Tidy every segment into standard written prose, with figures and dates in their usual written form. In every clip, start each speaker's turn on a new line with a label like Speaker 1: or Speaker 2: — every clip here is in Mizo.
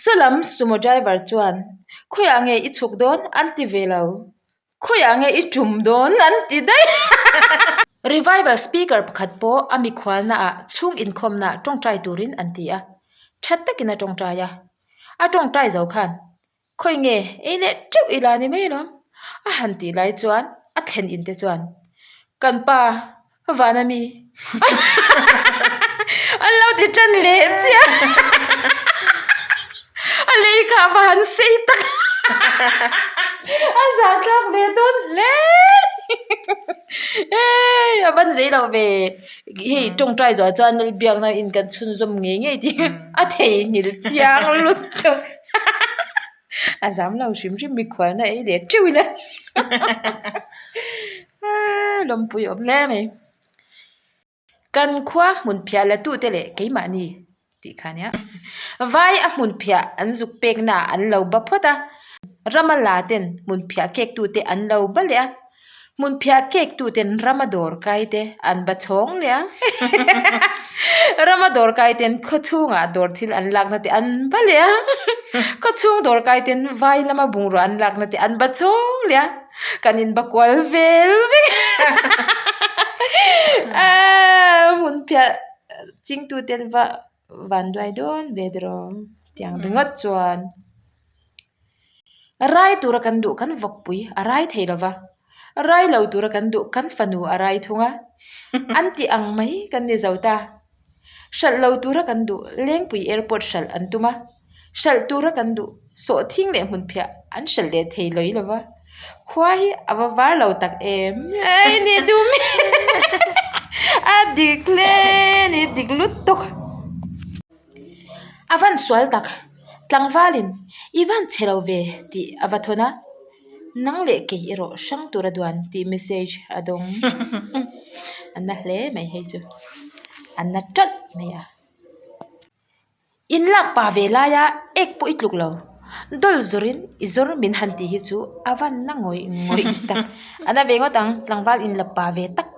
Speaker 1: Sawlam sumo driver chuan, Khawiah nge i chhuk dawn? an ti ve lo. Khawiah nge i tum dawn? an ti daih. Revival speaker pakhat pawh a mikhualnaah chhung inkhawmnaah tawngtai turin an ti a. Tha takin a tawngtai a. A tawngtai zo khan Khawi nge ei leh teuh ila ni mai alawm? A han tih lai chuan a thlen in te chuan kan pa vana mi an lo ti tan leh chiah a lei kha va han sei tak a zah thlak ve dawn hle hei a ban zei lo ve hei tawngtai zawh chuan biakna in kan chhunzawm ngei ngei tih a theihnghilh chiang lutuk. A zam lo hrim hrim mikhualna ei leh teuh ila lawmpui awm hle mai. Kan khua hmun phiah la tute leh keimahni tih kha nia. Vai a hmun phiah an zuk pekna ah an lo ba phawt a, rama la ten hmun phiah kek tute an lo ba leh a. Hmunphiah cake tu ten rama dawr kai te an ba chhawng leh a rama dawr kai ten khaw chhungah dawr thil an lakna te an ba leh a khaw chhung dawr kai ten vai lama bungrua an lakna te an ba chhawng leh a kan in ba kual vel vek aaa hmunphiah chingtu ten va van duai dawn ve tiraw tiang ringawt chuan. Rai tura kan duh kan vawkpui a rai thei lo va, rai lo tura kan duh kan fanu a rai thung a, an tih ang mai kan ni zo ta. Hralh lo tura kan duh Lengpui Airport hralh an tum a, hralh tura kan duh sawhthing leh hmunphiah an hralh leh thei lawi lo va, khua hi a va var lo tak em? Ei ni dum a dik hle ni dik lutuk. A van sual tak, tlangvalin i van chhe lo ve tih a va thawn a, nang leh kei erawh hrang tur a duan tih message a dawng. A na hle mai hei chu, a na ṭalh mai a. In lak pa ve laia ek pawh i tluk lo, dawl zawrin i zawr min han tih hi chu a van na ngawih ngawih tak. A na ve ngawt ang, tlangval in la pa ve tak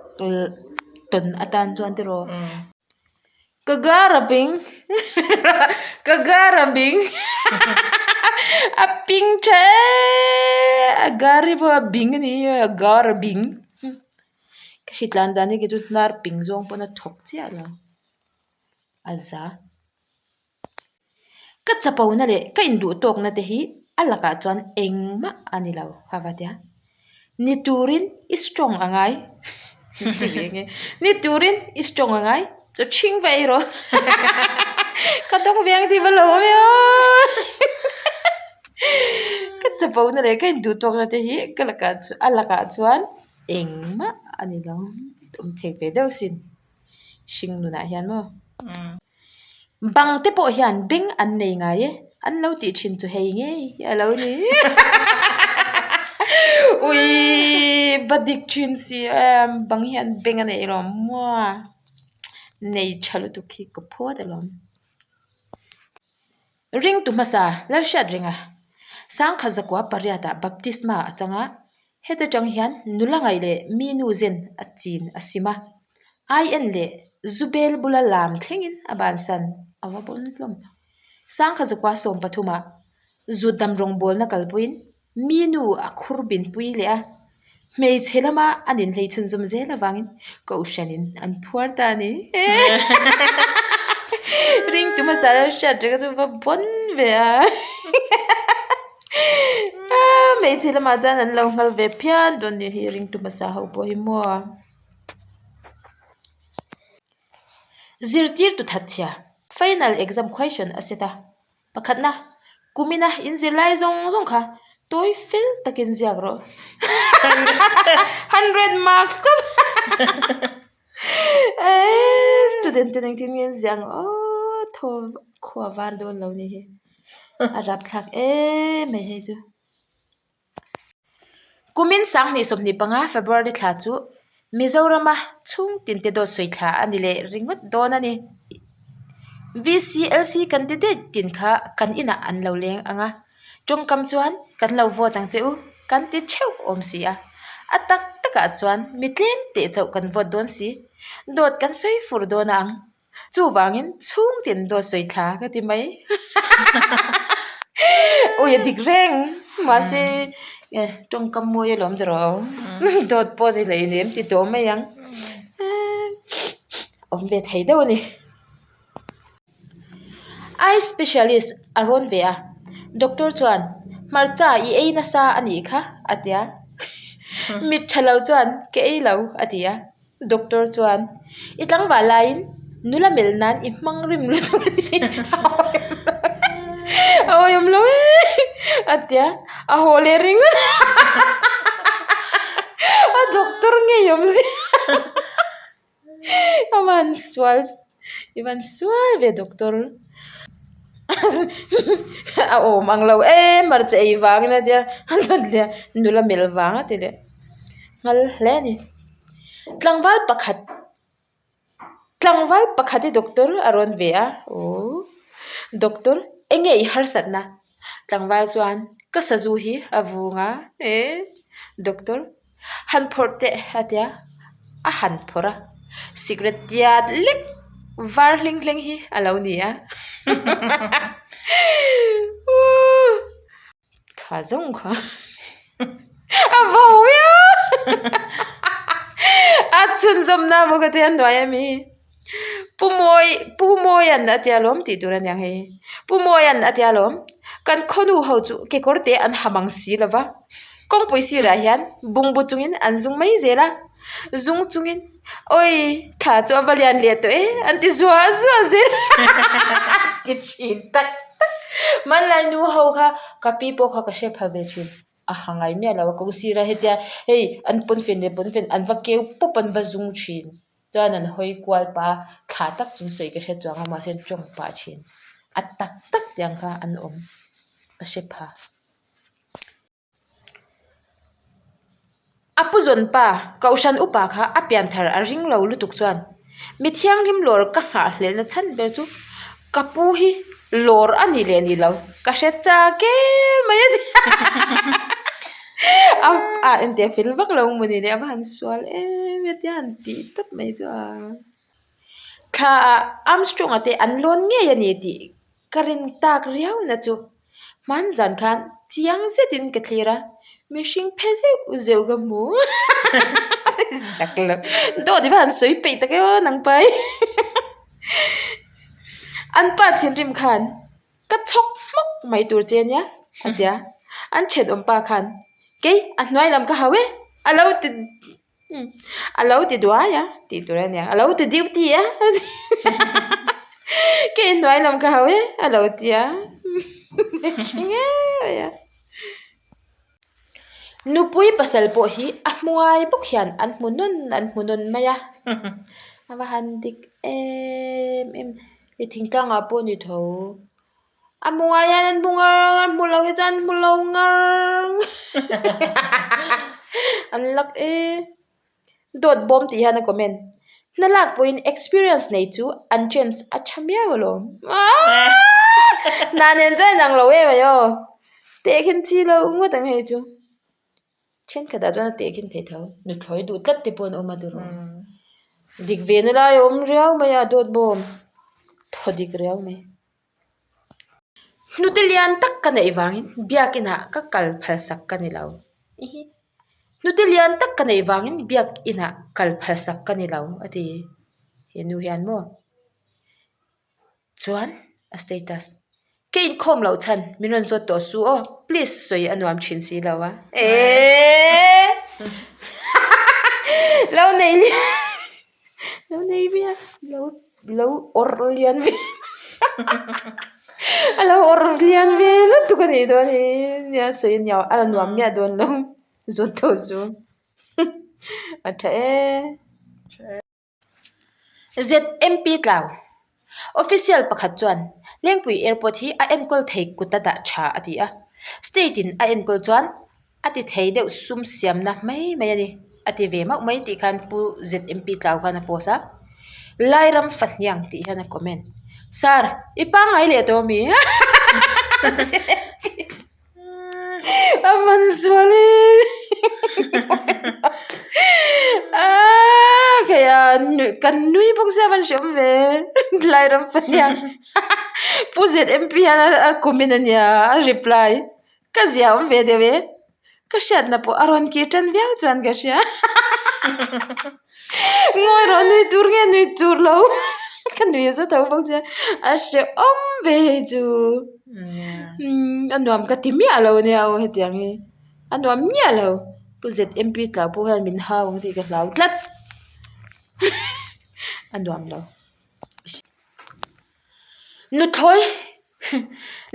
Speaker 1: tawn atan chuan tiraw. Ka gar a bing ka gar a bing a ping tha e a gar hi pawh a bing a ni a gar a bing ka hritlan dan hi kei chu hnar ping zawng pawn a thawk chiah lo a za. Ka chapona leh ka induh tawkna te hi a lakah chuan engmah a ni lo kha va tia. Ni turin i strong a ngai ti ve nge ni turin i strong a ngai chaw ṭhing va ei rawh ka dawng ve ang tih va lo awm e aw ka chapona leh ka induh tawkna te hi ka lakah a lakah chuan engmah a ni lo awm thei ve deuh sin hring nunah hian maw. Bang te pawh hian beng an nei ngai e, an lo tih thin chu hei ngei hi a lo ni. Uii va dik thin si em, bang hian beng a nei alawm maw, nei tha lutuk hi ka phawt alawm. Ringtu hmasa Lalhriat renga Sangkhat zakua pariatah baptisma a chang a, heta tang hian nula ngaih leh mi nu zen a chin a sim a, IN leh Zubel bula lam thlengin a bansan a va bawn hlawm. Sangkhat zakua 13ah Zutdam rawngbawlna kalpuiin Mi nu a khur binpui leh a, hmeichhe lama an inhlei chhunzawm zel avangin kohhranin an phuar ta a ni. Ringtu hmasa lo hriat reng chu va bawn ve a. Hmeichhe lamah chuan an lo nghal ve phian dawn nih hi ringtu hmasa ho pawh hi maw. Zirtirtu thatchhia final exam question a set a. Pakhatna, kumina in zirlai zawng zawng kha tawi fel takin ziak rawh. 100 marks tawp. Eee student ten engtin nge an ziah ang aw thaw khua var dawn lo ni hi. A rapthlak em mai hei chu. Kumin 2025 February thla chu Mizorama chhungtin te dawt sawi thla a ni leh ringawt dawn a ni. VCLC candidate tin kha kan inah an lo leng ang a, tawngkam chuan kan lo vote ang che u kan ti theuh awm si a. A tak takah chuan mi tlem teh chauh kan vote dawn si, dawt kan sawi fur dawn a ang. Chuvangin chhungtin dawt sawi thla ka ti mai. Awi a dik reng mahse tawngkam mawi alawm ti rawh dawt pawh ni hlei nem ti tawh mai ang awm ve thei deuh a ni. Eye specialist a rawn ve a doctor chuan hmarcha i ei nasa a nih kha a ti a mit tha lo chuan ka ei lo a ti a. Doctor chuan, I tlangval laiin nula melh nan i hmang rim lutuk a ni a awihawm lo e a ti a, a haw leh ringawt a doctor ngei awm zia a van sual i van sual ve doctor a awm ang lo em hmarcha ei vangin a tia a dawt leh a nula melh vang a ti leh nghal hle a ni. Tlangval pakhat tlangval pakhat hi doctor a rawn ve a aww doctor eng nge i harsatna tlangval chuan ka sazu hi a vung a eh doctor han phawrh teh a ti a a han phawrh a sikret tiat lek var hling hleng hi a lo ni a uuh. Kha zawng kha a vo viau a chhunzawmna maw ka tia hnuai ami Pu Mawi Pu Mawia'n a tia lawm tih tur a niang hei Pu Mawia'n a tia lawm kan khawnu ho chu kekawr te an ha mang si lo va kawngpui sirah hian bungbu chungin an zung mai zel a zung chungin awi thla chu a va lian leh tawh e an ti zuah zuah zel ti thin tak tak hmanlai nu ho kha ka pi pawh kha ka hre pha ve thin a ha ngai miah lo a ko sira hetia hei an pawnfen leh pawnfen an va keu pawp an va zung thin chuan an hawi kual pah a thla tak chung sawi ka hre chuang a mahse an tawng pah thin a tak tak tiang kha an awm ka hre pha. A pu zawn pa, Kohhran upa kha a pian thar a ring lo lutuk chuan mi thianghlim lawr ka nghahhlelhna chhan ber chu ka pu hi lawr a ni leh ni lo ka hre chak em mai a ti a, a entir fel vak lo maw ni le a va han sual em hetia han tih tawp mai chu a. Thla ah Armstrong-a te an lawn ngei a ni tih ka rin tak riau na chu hmanzan khan chiang zetin ka thlir a, mihring phe zeuh zeuh ka hmu zak lo dawt i va han sawi peih tak e aw nang pai an pa thinrim khan ka chhawk hmawk mai tur che ania a ti a, an thenawm pa khan kei a hnuai lam ka hau e a lo ti. A lo ti duai a tih tur a niang a lo ti duty a kei hnuai lam ka hau e a lo ti a ṭhing em a. Nupui pasal pawh hi a hmuai bawk hian an hmu nawn an hmu nawn mai a a va han dik em em i thingtlangah pawh ni tho. A hmu ngai hian an hmu ngar a, an hmu lo hi chuan an hmu lo ngar an lak e dawt bawm tih hian a comment hna lak pawhin experience nei chu an chance a tha miau alawm hna nen chuan inang lo em mai aw tehkhin chi lo ngawt ang hei chu. Thenkhatah chuan a tehkhin theih tho, nuthlawi duh tlat te pawh an awm a tiraw. Dik ve na lai a awm riau mai a dawt bawm thaw dik riau mai. Hnute lian tak ka neih vangin biakinah ka kal phalsak ka ni lo. Hnute lian tak ka neih vangin biakinah kal phalsak ka ni lo a ti he nu hian maw. Chuan a status Ka inkhawm loh chhan min rawn zawt tawh su aw please sawi a nuam thin si lo a eehh lo nei lo nei ve a lo lo awrh lian ve a lo awrh lian ve lutuk a nih dawn hi nia sawi a nuam miah dawn lo zawt tawh su a tha e. ZMP Tlau Official pakhat chuan Lengpui Airport hi a enkawl thei kut a dah tha a ti a, State in a enkawl chuan a ti thei deuh sum siamna mai mai a ni a ti ve mauh mai tih khan Pu ZMP Tlau khan a post a, Lairam Fahniang tih hian a comment. Sir, i pangngai leh tawh ami? A man zual e aaa kei a kan nui bawk sia van hre awm ve lai ram pahnian pu ZMP hian a comment ania a reply. Ka zia awm ve deuh e. Ka hriatna pawh a rawn kir tan viau chuan ka hria. Ngawi rawh nui tur nge nui tur lo ka nui za tho bawk sia a hrehawm ve hei chu. Umm a nuam ka ti miah lo nia aw hetiang hi a nuam miah lo. Pu ZMP tlau pawh hian min hau ang tih ka hlau tlat a nuam lo. Nuthlawi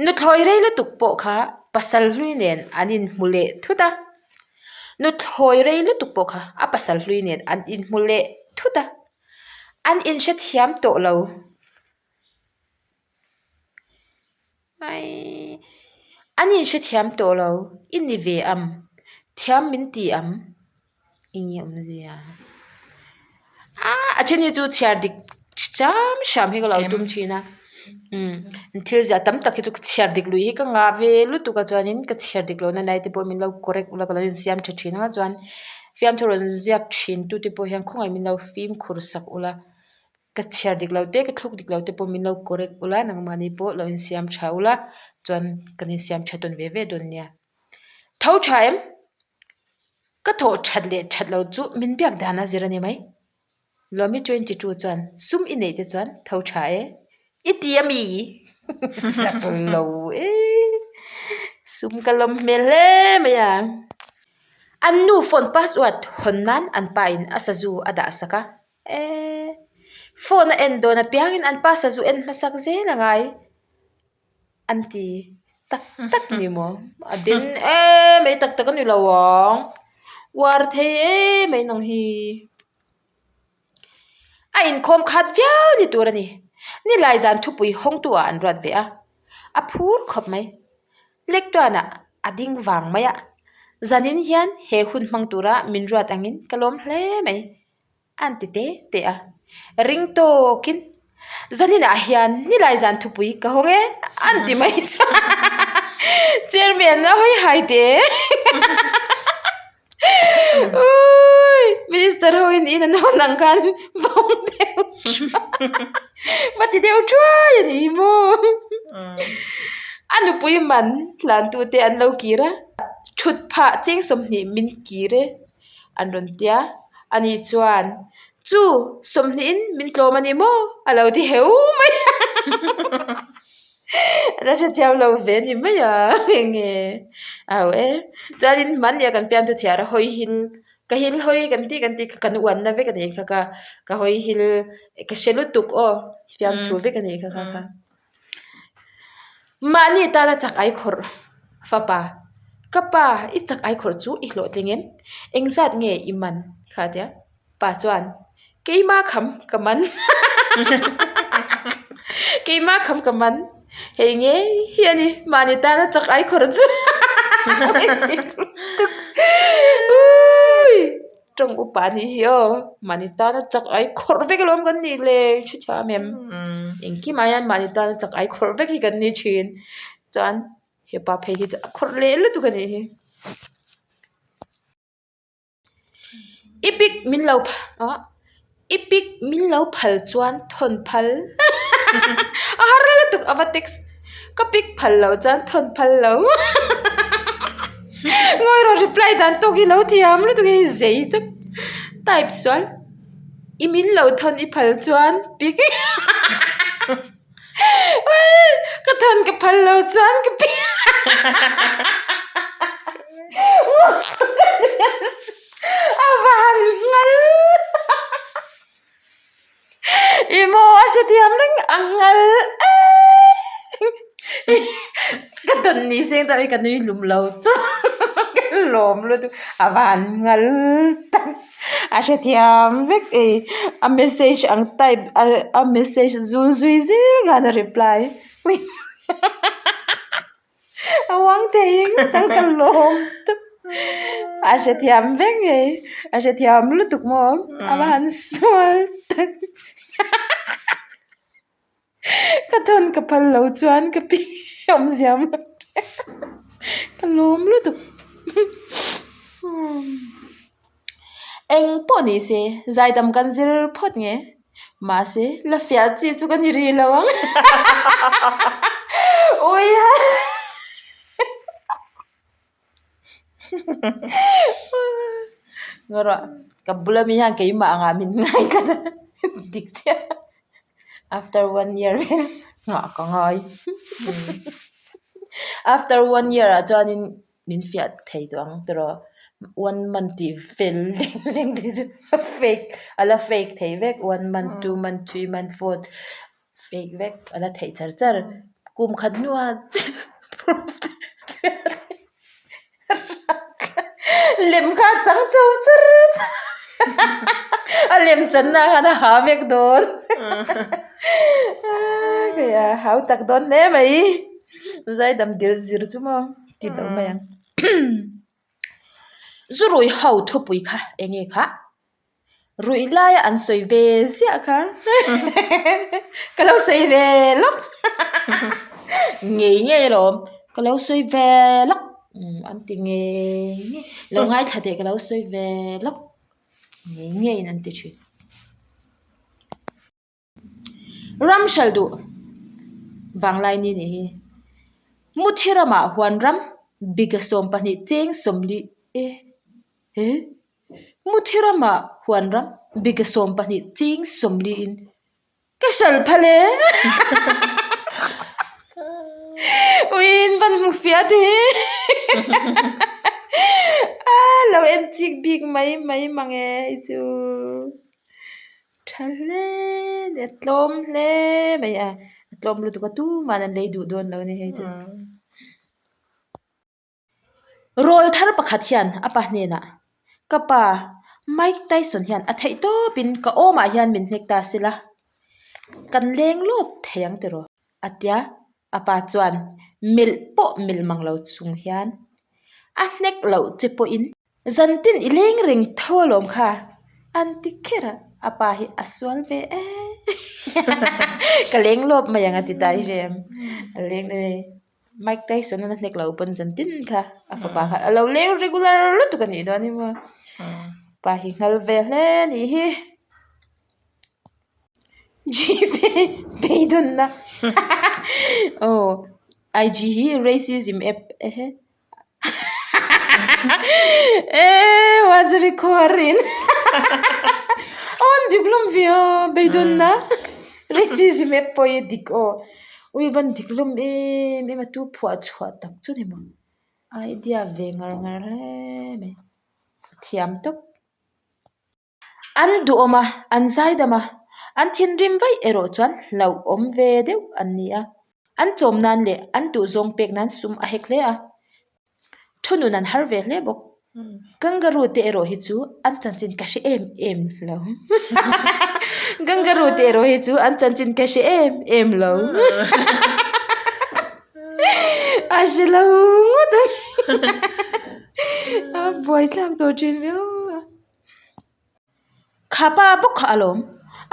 Speaker 1: nuthlawi rei lutuk pawh kha pasal hlui nen an inhmu leh thut a, nuthlawi rei lutuk pawh kha a pasal hlui nen an inhmu leh thut a, an inhrethiam tawh lo. An inhrethiam tawh lo, i ni ve am, thiam min ti am. Eng nge awmzia? Aaa a then hi chu chhiar dik hram hram hi ka lo tum thin a umm thil ziah tam tak hi chu ka chhiar dik lui hi ka ngah ve lutuk a chuanin ka chhiar dik lohna lai te pawh min lo correct ula ka lo insiam tha thin ang a chuan fiamthu rawn ziak thin tu te pawh hian khawngaih min lo fimkhur sak ula ka chhiar dik lo te ka thluk dik lo te pawh min lo correct ula nangmahni pawh lo insiam tha ula chuan kan insiam tha tawn ve ve dawn nia. Tho tha em? Ka thawh that leh that lo chu min biak dan a zir a ni mai. Lawmi 22 chuan sum i neih te chuan tho tha e. I ti a mi? Zak lo e. Sum ka lawm hmel hle mai a. An nu phone password hawn nan an pa in a sazu a dah sak a. E. Phone a en dawn apiangin an pa sazu en hmasak zel a ngai. An ti tak tak ni maw? A den em mai tak tak a ni lo ang. Uar thei em mai nang hi. A inkhawm khat viau ni tur a ni. Nilai zan thupui hawngtu ah an ruat ve a. A phur khawp mai. Lektuanah a ding vang mai a. Zanin hian he hun hmang tura min ruat angin ka lawm hle mai. An ti te te a, ring tawkin zaninah hian nilai zan thupui ka hawng e an ti mai chu chairman a hawi hai te ui minister ho in in an hawn ang khan va hawng deuh va ti deuh thuai a ni maw a nupui man hlan tu te an lo kir a thut phah cheng 20 min kir e. An rawn ti a, ani chuan, Chu, 20 in min tlawm a ni maw? A lo ti heu mai a. A la hrethiam lo ve a ni mai a, eng nge a ho e. Chuanin hmanni a kan fiamthu chhiar a hawi hil, ka hil hawi kan tih kan tih kha kan uanna vek a nih kha ka, ka hawi hil ka hre lutuk aw, fiamthu vek a nih kha kha kha. Mahni tana chak ai khawrh fapa, Ka pa, i chak ai khawrh chu i hlawhtling em? Engzat nge i man? Kha a ti a. Pa chuan, Keima kham ka man. Keima kham ka man. Hei ngei hi a ni, mahni tana chak ai khawrh chu. Tawng upa anih hi aw mahni tana chak ai khawrh vek alawm kan nih le thu thiam em engkim ah hian mahni tana chak ai khawrh vek hi kan ni thin chuan hepa phei hi chu a khawrh leh lutuk anih hi i pic min lo ah i pic min lo phal chuan thawn phal a har lutuk a va text Ka pic phal loh chuan thawn phal lo Ngawi rawh reply dan tawk hi lo thiam lutuk hi zei tak type sual i min lo thawn i phal chuan pic ka thawn ka phal lo chuan ka pic a van nghal. I maw a hrethiam reng a nghal ka tawn ni seng chuan ka nui hlum lo chu ka lawm lutuk a van nghal tak a hrethiam vek e a message ang type a message zul zui zel khan a reply. A uang thei ngawt ang ka lawm tawp a hrethiam vek ngei a hrethiam lutuk maw a va han sual tak ka thawn ka phal lo chuan ka pi awmzia ka lawm lutuk. Eng pawh ni se zaidam kan zir phawt nge mahse la fiah chi chu ka ni rih lo ang ui ha. Ngarawh ka bula mi hian keimah angah min ngai tlat a dik chiah after one year vel nghah ka ngai after one year ah chuanin min fiah thei tawh ang tiraw one month tih fel deuh reng te chu a fake a la fake thei vek one month two month three month fourth fake vek a la theih char char kum khat hnuah lem kha a chang chho char char a lem channa khan a ha vek dawn hau tak dawn hle mai zaidam dil zir chu maw. Ti lo mai ang. Zu rui ho thupui kha eng nge kha? Ruih laia an sawi ve ziah kha. Ka lo sawi ve lawk. Ngei ngei alawm. Ka lo sawi ve lawk. An ti ngei ngei. Lo ngaithla teh ka lo sawi ve lawk. Ngei ngeiin an ti thin. Ram hral duh vanglai ni nih hi. Muthi ramah huan ram biga 12 cheng 40 e he Muthi ramah huan ram biga 12 cheng 40 in ka hral phal e Ui in van hmu fiah te hi a lo en chik bik mai mai mang e hei chu. Tha hle a tlawm hle mai a a tlawm lutuk a tuman an lei duh dawn lo a ni hei chu. Rawl thar pakhat hian a pa hnenah ka pa Mike Tyson hian a theih tawpin ka awmah hian min hnek ta sela kan leng lawp thei ang tiraw a tia a pa chuan melh pawh melh mang lo chung hian a hnek loh che pawhin Zantin i leng reng tho alawm kha an ti kher a, a pa hi a sual ve em ka leng lawp mai ang a ti ta i hrem a leng e Mike Tyson a hnek lo pawn zantin kha a fapa kha a lo leng regular lutuk a nih dawn hi maw pa hi nghal ve hle a nih hi. Gpay beidawnna aw IG hi racism app ehe. Eee WhatsApp hi khuar in aw an dik hlawm ve a beidawnna racism app pawh hi a dik aw ui van dik hlawm em em a tu phuah chhuah tak chu ni maw idea ve ngar ngar hle mai thiam tawp. An duhawm a, an zaidam a, an thinrim vaih erawh chuan hlauhawm ve deuh an ni a. An chawm nan leh an duhzawng pek nan sum a hek hle a, thunun an har ve hle bawk. Kangaroo te erawh hi chu an chanchin ka hre em em lo. Kangaroo te erawh hi chu an chanchin ka hre em em lo. A hre lo ngawt ang. A buaithlak tawh thin viau a. Kha pa bawk kha alawm,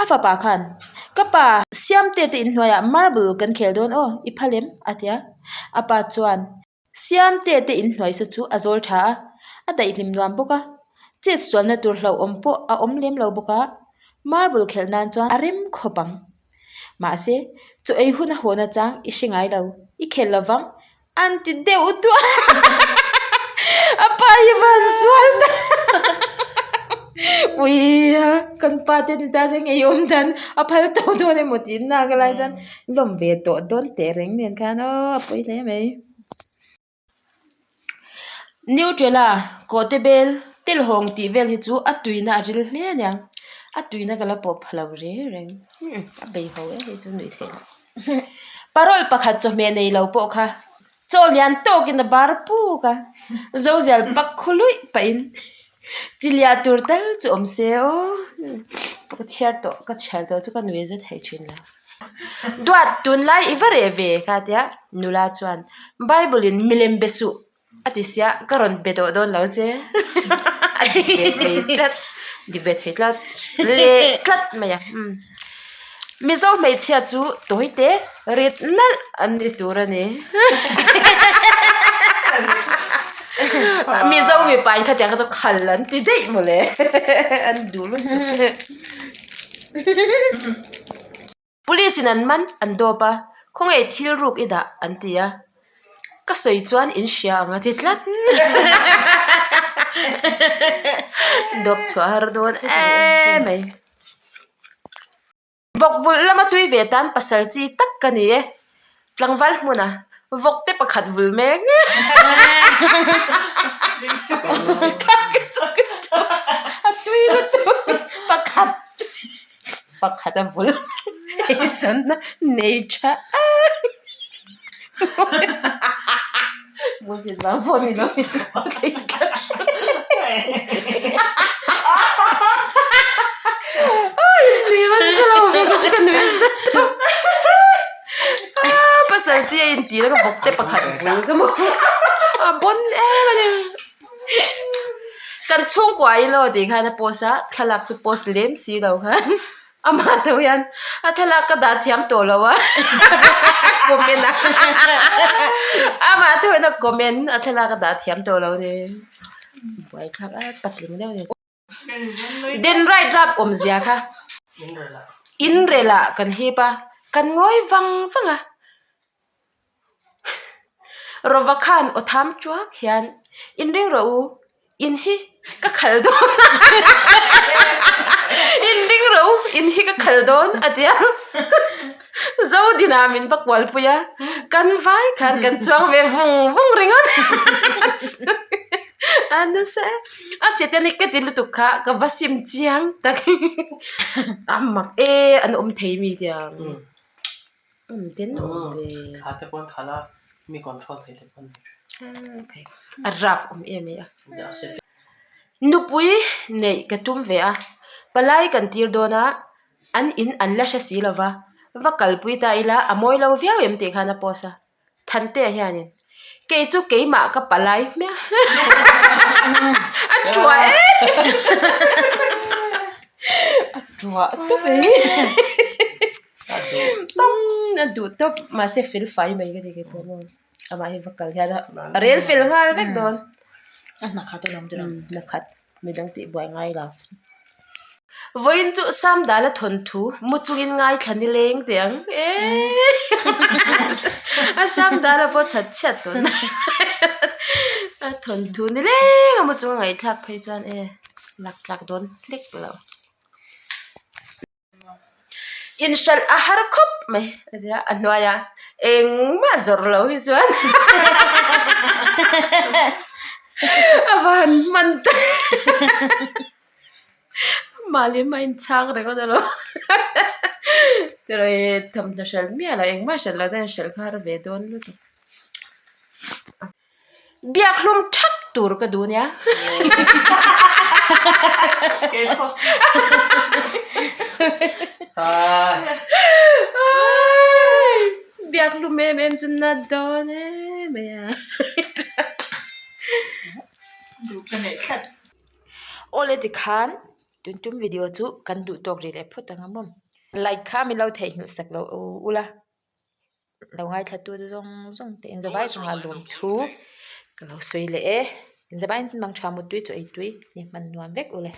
Speaker 1: a fapa khan, Ka pa, Siamte te inhnuaiah marble kan khel dawn aw, i phal em? a ti a. A pa chuan, Siamte te inhnuai saw chu a zawl tha a, a daihlim nuam bawk a, chet sualna tur hlauhawm pawh a awm lem lo bawk a, marble khelh nan chuan a rem khawp ang. Mahse, chaw ei hun a haw nachang i hre ngai lo, i khel lo vang, An ti deuh duah a pa hi van sual ta ui a kan pa te ni ta se ngei awm dan a phal tawh dawn emaw tih nak lai chuan lawm ve tawh dawn teh reng nen khan aw a pawi hle mai. Nutella kawhte bel telhawng tih vel hi chu a tuina a ril hle aniang a tuina ka la pawh pha lo reng reng a bei ho em hei chu nuih theih loh. Parol pakhat chawhmeh nei lo pawh kha chaw lian tawkin a bar puk a, zozial pak khu luih pahin chi liah tur tal chu awm se aw ka chhiar tawh ka chhiar tawh chu ka nui za thei thin lo. Duat tunlai i va reh ve kha tia nula chuan Bible in milem be suh A ti sia, ka rawn be tawh dawn lo che. A dik ve thei tlat, dik ve thei tlat, leh tlat mai a. Umm. Mizo hmeichhia chu tawi te rit nalh an ni tur a ni. Mizo mipa in khatiang kha chu khal an ti daih mawle. An duh lutuk. Police in an man an dawp a, khawnge thil ruk i dah an ti a, ka sawi chuan in hria ang a ti tlat. Dawp chhuah har dawn emai. Vawk vulh lama tui ve tan pasal chi tak ka ni e. Tlangval hmuna vawk te pakhat vul mek. A tui lutuk pakhat pakhat a vul eizawnna nei tha a. Musit vang pawh ni lo in Pasal chi a intir a ka bawk te pakhat bul ka maw a bawn em a ni. Kan chhungkua in aw tih khan a post a thlalak chu post lem si lo khan. Amah tho hian a thlalak ka dah thiam tawh lo a comment a amah tho hian a comment a thlalak a dah thiam tawh lo ni buaithlak a patling deuh ni den right rap awmzia kha in rel ah kan hip a kan ngawi vang vang a Rova khan aw tham tuak hian inring rawh u in hi ka khal dawn inring rawh u in hi ka khal dawn a ti a Zodina min va kual pui a kan vai khan kan chuang ve vung vung ringawt a nasa e a setanic ka ti lutuk kha ka va sim chiang tak a mak e an awm thei mi tiang.
Speaker 2: Thla te pawh an khalh a, mi control thei te pawh an nei thin.
Speaker 1: A rap awm em mai a. Nupui neih ka tum ve a, palai kan tir dawn a, an in an la hre si lo va, va kalpui ta ila a mawi lo viau em tih khan a post a. Thantea hianin kei chu keimah ka palai hmiah a tuah em a tuah tawp e a duh tawp mahse fel fai mai ka ti kei pawh maw amah hi va kal hian a rel fel nghal vek dawn
Speaker 3: a hna khat alawm tiraw
Speaker 1: hna khat. Midang tih buai ngai lo. Vawiin chu Samdala thawnthu mu chungin ngaithla ni leng teh ang eee a Samdala pawh that chhiat tawh na a thawnthu ni leng a mu chunga ngaihthlak phei chuan e lak tlak dawn hlek lo. Inhralh a har khawp mai a tia a hnuaia engmah zawrh lo hi chuan a van hman ta mahni hma inchhang ringawt alawm tiraw thawmhnaw hralh miah lo engmah hralh lo chuan inhralh kha har ve dawn lutuk. Biak hlum thak tur ka duh nia. Biak hlum em em chu na dawn em mai a. Awle tikhan tun tum video chu kan duh tawk rih leh phawt ang a maw. Like kha min lo theihnghilh sak loh ula. Lo ngaithla tu te zawng zawng te inzavai chungah lawmthu ka lo sawi leh e. Inzavaiin mang tha mutui chu ei tui ni hman nuam vek ule.